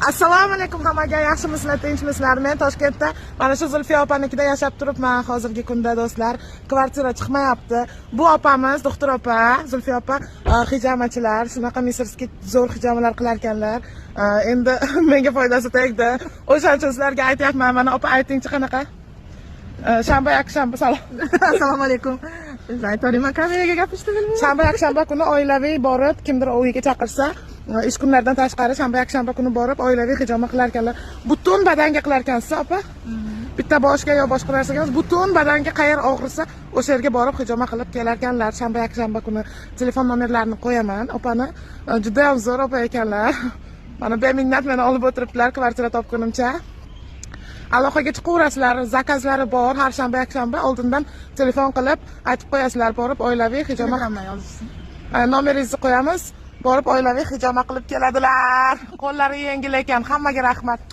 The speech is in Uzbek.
Assalomu alaykum hammaga, yaxshimisizlar, tinchmisizlar? Men Toshkentda mana shu Zulfiya opanikida yashab turibman hozirgi kunda, do'stlar. Kvartira chiqmayapti. Bu opamiz, doktor opa, Zulfiya opa, hijamachilar, shunaqa мистерский zo'r hijamalar qilar ekanlar. Endi menga foydasi tegdi. O'shaning uchun sizlarga aytyapman. Mana opa, aytingchi, qanaqa? Shanba, yakshanba, salom. Assalomu alaykum. Aytaverman, kameraga gapirishni bilmayman. Shanba, yakshanba kuni oilaviy borib, kimdir uyiga chaqirsa, ish kunlaridan tashqari shanba, yakshanba kuni borib oilaviy hijoma qilar ekanlar. Butun badanga qilar ekansiz, opa. Bitta boshga yo boshqa narsaga emas, butun badanga, qayer og'risa, o'sha yerga borib hijoma qilib kelar ekanlar shanba, yakshanba kuni. Telefon nomerlarini qo'yaman opani. Juda ham zo'r opa ekanlar. Mana beminnat meni olib o'tiribdilar kvartira topgunimcha. Aloqaga chiqaverasizlar, zakazlari bor har shanba, yakshanba. Oldindan telefon qilib aytib qo'yasizlar, borib oilaviy hijoma. Telegramdan yozishsin. Nomeringizni qo'yamiz, borib oilaviy hijoma qilib keladilar. Qo'llari yengil ekan. Hammaga rahmat.